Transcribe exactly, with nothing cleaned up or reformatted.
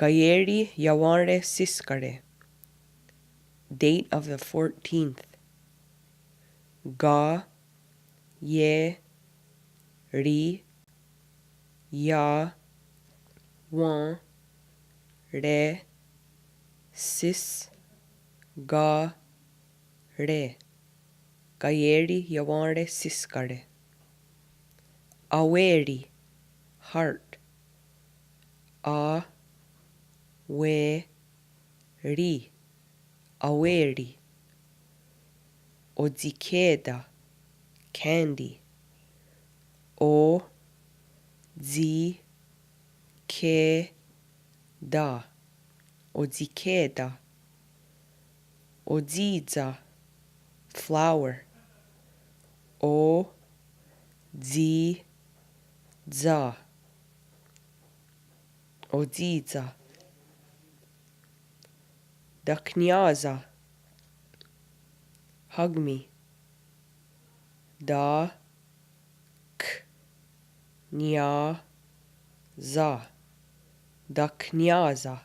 Kaié:ri iawén:re sískare. Date of the fourteenth. Ka, ie, ri, ia, wén, re, sis, ka, re. Kaié:ri iawén:re sískare. Awé:ri, heart. A, wé, ri, awé:ri. Otsikhè:ta, candy. O, tsi, khé, ta, otsikhè:ta. Otsì:tsa, flower. O, tsì, tsa, otsì:tsa. Takhniá:sa, hug me. Ta, kh, niá, sa, takhniá:sa.